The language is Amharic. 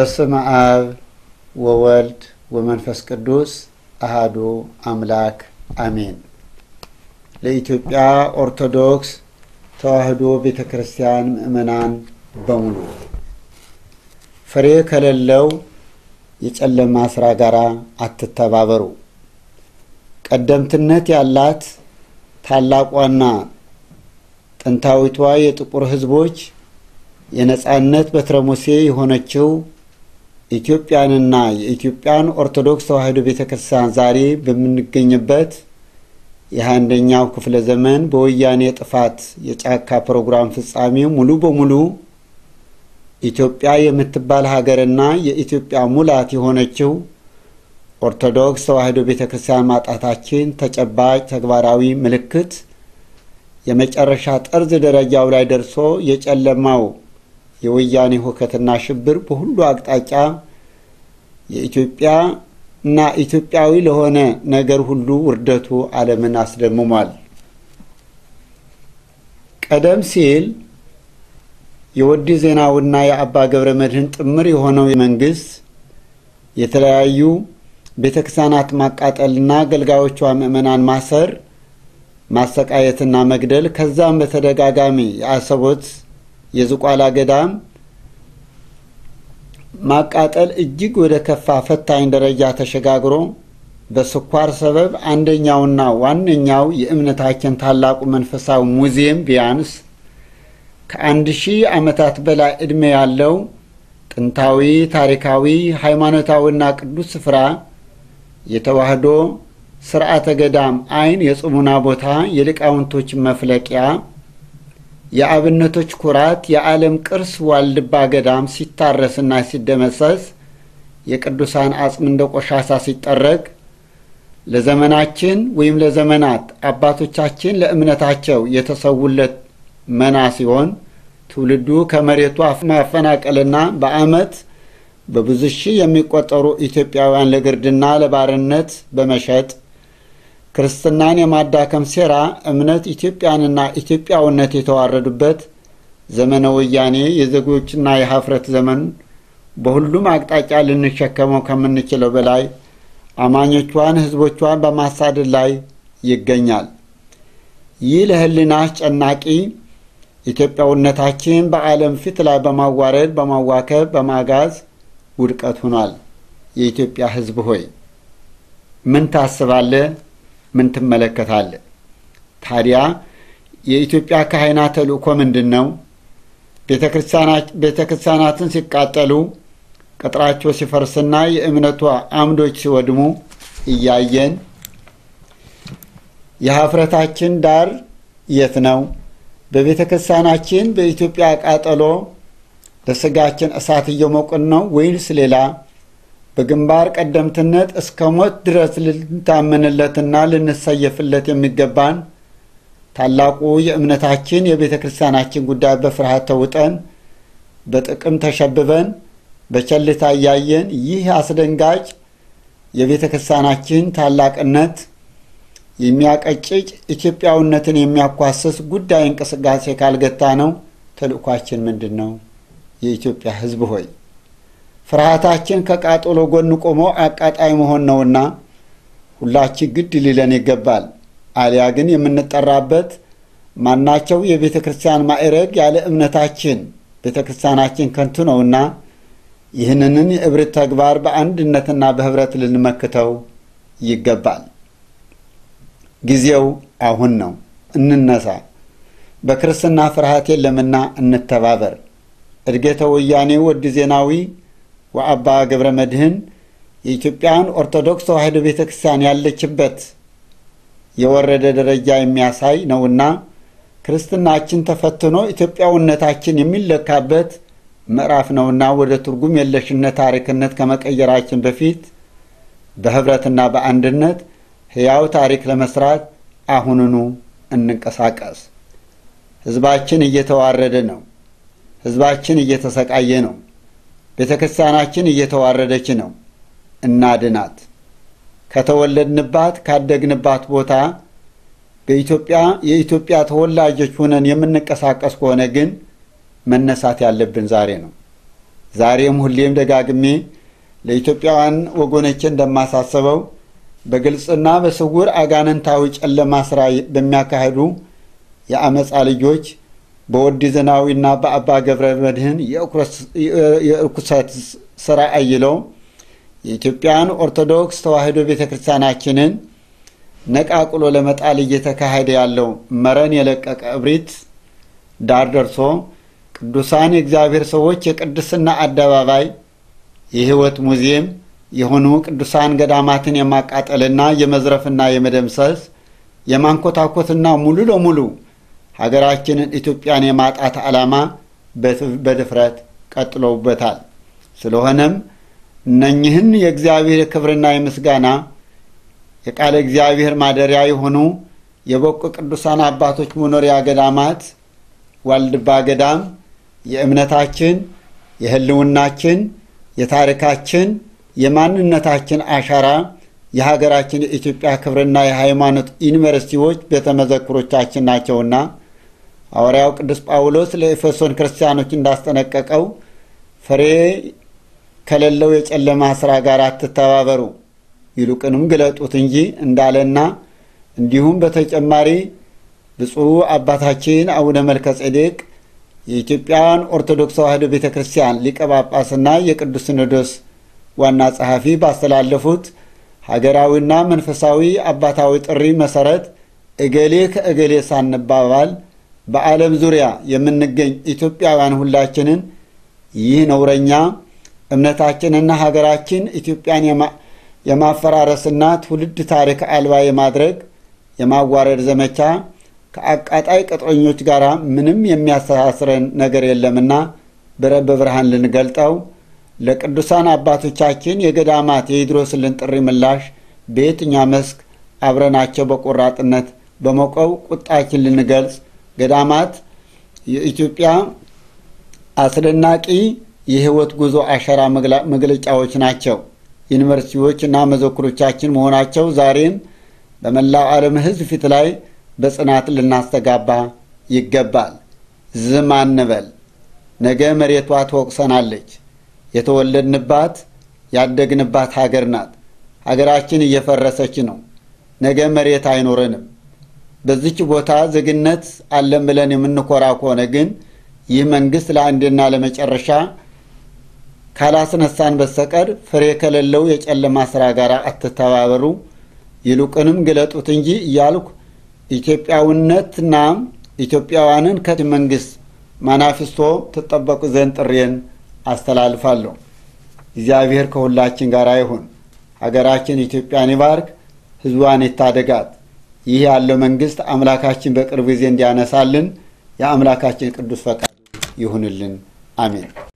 በስመ አብ ወወልድ ወመንፈስ ቅዱስ አሃዱ አምላክ አሜን። ለኢትዮጵያ ኦርቶዶክስ ተዋሕዶ ቤተ ክርስቲያን ምእመናን በሙሉ ፍሬ ከሌለው የጨለማ ስራ ጋር አትተባበሩ። ቀደምትነት ያላት ታላቋና ጥንታዊቷ የጥቁር ሕዝቦች የነጻነት በትረ ሙሴ የሆነችው ኢትዮጵያንና የኢትዮጵያን ኦርቶዶክስ ተዋሕዶ ቤተ ክርስቲያን ዛሬ በምንገኝበት የ21ኛው ክፍለ ዘመን በወያኔ ጥፋት የጫካ ፕሮግራም ፍጻሜ ሙሉ በሙሉ ኢትዮጵያ የምትባል ሀገርና የኢትዮጵያ ሙላት የሆነችው ኦርቶዶክስ ተዋሕዶ ቤተ ክርስቲያን ማጣታችን ተጨባጭ ተግባራዊ ምልክት የመጨረሻ ጠርዝ ደረጃው ላይ ደርሶ የጨለማው የወያኔ ሁከትና ሽብር በሁሉ አቅጣጫ የኢትዮጵያ እና ኢትዮጵያዊ ለሆነ ነገር ሁሉ ውርደቱ ዓለምን አስደምሟል። ቀደም ሲል የወዲ ዜናዊና የአባ ገብረ መድኅን ጥምር የሆነው መንግስት የተለያዩ ቤተክርስቲያናት ማቃጠልና አገልጋዮቿ ምእመናን ማሰር፣ ማሰቃየትና መግደል፣ ከዛም በተደጋጋሚ የአሰቦት የዝቋላ ገዳም ማቃጠል እጅግ ወደ ከፋ ፈታኝ ደረጃ ተሸጋግሮ በስኳር ሰበብ አንደኛውና ዋነኛው የእምነታችን ታላቁ መንፈሳዊ ሙዚየም ቢያንስ ከ1000 ዓመታት በላይ ዕድሜ ያለው ጥንታዊ ታሪካዊ ሃይማኖታዊና ቅዱስ ስፍራ የተዋሕዶ ስርዓተ ገዳም አይን የጽሙና ቦታ፣ የሊቃውንቶች መፍለቂያ፣ የአብነቶች ኩራት፣ የዓለም ቅርስ ዋልድባ ገዳም ሲታረስና ሲደመሰስ፣ የቅዱሳን አጽም እንደ ቆሻሻ ሲጠረግ፣ ለዘመናችን ወይም ለዘመናት አባቶቻችን ለእምነታቸው የተሰውለት መና ሲሆን ትውልዱ ከመሬቱ ማፈናቀልና በዓመት በብዙ ሺህ የሚቆጠሩ ኢትዮጵያውያን ለግርድና ለባርነት በመሸጥ ክርስትናን የማዳከም ሴራ እምነት ኢትዮጵያንና ኢትዮጵያዊነት የተዋረዱበት ዘመነ ወያኔ የዜጎችና የሀፍረት ዘመን በሁሉም አቅጣጫ ልንሸከመው ከምንችለው በላይ አማኞቿን ሕዝቦቿን በማሳደድ ላይ ይገኛል። ይህ ለሕሊና አስጨናቂ ኢትዮጵያዊነታችን በዓለም ፊት ላይ በማዋረድ፣ በማዋከብ፣ በማጋዝ ውድቀት ሆኗል። የኢትዮጵያ ሕዝብ ሆይ ምን ታስባለህ? ምን ትመለከታለህ? ታዲያ የኢትዮጵያ ካህናት ተልእኮ ምንድን ነው? ቤተ ክርስቲያናትን ሲቃጠሉ፣ ቅጥራቸው ሲፈርስና የእምነቷ አምዶች ሲወድሙ እያየን የሀፍረታችን ዳር የት ነው? በቤተ ክርስቲያናችን በኢትዮጵያ ቃጠሎ ለስጋችን እሳት እየሞቅን ነው ወይንስ ሌላ? በግንባር ቀደምትነት እስከ ሞት ድረስ ልንታመንለትና ልንሰየፍለት የሚገባን ታላቁ የእምነታችን የቤተ ክርስቲያናችን ጉዳይ በፍርሃት ተውጠን፣ በጥቅም ተሸብበን፣ በቸልታ እያየን ይህ አስደንጋጭ የቤተ ክርስቲያናችን ታላቅነት የሚያቀጭጭ ኢትዮጵያዊነትን የሚያኳስስ ጉዳይ እንቅስቃሴ ካልገታ ነው ተልእኳችን ምንድን ነው? የኢትዮጵያ ሕዝብ ሆይ ፍርሃታችን ከቃጠሎ ጎን ቆሞ አቃጣይ መሆን ነውና ሁላችን ግድ ሊለን ይገባል። አሊያ ግን የምንጠራበት ማናቸው የቤተ ክርስቲያን ማዕረግ ያለ እምነታችን ቤተ ክርስቲያናችን ከንቱ ነውና ይህንንን የእብሪት ተግባር በአንድነትና በህብረት ልንመክተው ይገባል። ጊዜው አሁን ነው። እንነሳ። በክርስትና ፍርሃት የለምና እንተባበር። እድገተ ወያኔ ወዲ ዜናዊ ወአባ ገብረ መድኅን የኢትዮጵያን ኦርቶዶክስ ተዋሕዶ ቤተ ክርስቲያን ያለችበት የወረደ ደረጃ የሚያሳይ ነውና ክርስትናችን ተፈትኖ ኢትዮጵያዊነታችን የሚለካበት ምዕራፍ ነውና ወደ ትርጉም የለሽነት ታሪክነት ከመቀየራችን በፊት በህብረትና በአንድነት ሕያው ታሪክ ለመስራት አሁንኑ እንንቀሳቀስ። ሕዝባችን እየተዋረደ ነው። ሕዝባችን እየተሰቃየ ነው። ቤተ ክርስቲያናችን እየተዋረደች ነው። እናድናት። ከተወለድንባት ካደግንባት ቦታ በኢትዮጵያ የኢትዮጵያ ተወላጆች ሆነን የምንቀሳቀስ ከሆነ ግን መነሳት ያለብን ዛሬ ነው። ዛሬም ሁሌም ደጋግሜ ለኢትዮጵያውያን ወገኖቼ እንደማሳስበው በግልጽና በስውር አጋንንታዊ ጨለማ ስራ በሚያካሂዱ የአመፃ ልጆች በወዲ ዘናዊና በአባ ገብረ መድህን የእርኩሰት ስራ አይለው የኢትዮጵያን ኦርቶዶክስ ተዋሕዶ ቤተክርስቲያናችንን ነቃቅሎ ለመጣል እየተካሄደ ያለው መረን የለቀቀ እብሪት ዳር ደርሶ ቅዱሳን የእግዚአብሔር ሰዎች የቅድስና አደባባይ የሕይወት ሙዚየም የሆኑ ቅዱሳን ገዳማትን የማቃጠልና የመዝረፍና የመደምሰስ የማንኮታኮትና ሙሉ ለሙሉ ሀገራችንን ኢትዮጵያን የማጣት ዓላማ በድፍረት ቀጥለውበታል። ስለሆነም እነኝህን የእግዚአብሔር ክብርና የምስጋና የቃለ እግዚአብሔር ማደሪያ የሆኑ የበቁ ቅዱሳን አባቶች መኖሪያ ገዳማት ዋልድባ ገዳም የእምነታችን፣ የህልውናችን፣ የታሪካችን፣ የማንነታችን አሻራ የሀገራችን የኢትዮጵያ ክብርና የሃይማኖት ዩኒቨርሲቲዎች ቤተመዘክሮቻችን ናቸውና ሐዋርያው ቅዱስ ጳውሎስ ለኤፌሶን ክርስቲያኖች እንዳስጠነቀቀው ፍሬ ከሌለው የጨለማ ስራ ጋር አትተባበሩ ይልቁንም ግለጡት እንጂ እንዳለና እንዲሁም በተጨማሪ ብፁዕ አባታችን አቡነ መልከ ጼዴቅ የኢትዮጵያን ኦርቶዶክስ ተዋሕዶ ቤተክርስቲያን ሊቀ ጳጳስና የቅዱስ ሲኖዶስ ዋና ጸሐፊ ባስተላለፉት ሀገራዊና መንፈሳዊ አባታዊ ጥሪ መሰረት እገሌ ከእገሌ ሳንባባል በዓለም ዙሪያ የምንገኝ ኢትዮጵያውያን ሁላችንን ይህ ነውረኛ እምነታችንና ሀገራችን ኢትዮጵያን የማፈራረስና ትውልድ ታሪክ አልባ የማድረግ የማዋረድ ዘመቻ ከአቃጣይ ቅጥረኞች ጋር ምንም የሚያስተሳስረን ነገር የለምና በብርሃን ልንገልጠው ለቅዱሳን አባቶቻችን የገዳማት የይድረሱልን ጥሪ ምላሽ በየትኛው መስክ አብረናቸው በቆራጥነት በመቆም ቁጣችን ልንገልጽ ገዳማት የኢትዮጵያ አስደናቂ የሕይወት ጉዞ አሻራ መግለጫዎች ናቸው። ዩኒቨርሲቲዎች እና መዘክሮቻችን መሆናቸው ዛሬም በመላው ዓለም ሕዝብ ፊት ላይ በጽናት ልናስተጋባ ይገባል። ዝም አንበል። ነገ መሬቷ ትወቅሰናለች። የተወለድንባት ያደግንባት ሀገር ናት። ሀገራችን እየፈረሰች ነው። ነገ መሬት አይኖረንም። በዚች ቦታ ዜግነት አለን ብለን የምንኮራ ከሆነ ግን ይህ መንግስት ለአንዴና ለመጨረሻ ካላስነሳን በስተቀር ፍሬ ከሌለው የጨለማ ስራ ጋር አትተባበሩ፣ ይልቁንም ግለጡት እንጂ እያልኩ ኢትዮጵያዊነትና ኢትዮጵያውያንን ከመንግስት ማናፍስቶ ትጠበቁ ዘንድ ጥሬን አስተላልፋለሁ። እግዚአብሔር ከሁላችን ጋር ይሁን። ሀገራችን ኢትዮጵያን ይባርክ፣ ህዝቧን ይታደጋት። ይህ ያለው መንግስት አምላካችን በቅርብ ጊዜ እንዲያነሳልን የአምላካችን ቅዱስ ፈቃድ ይሁንልን። አሜን።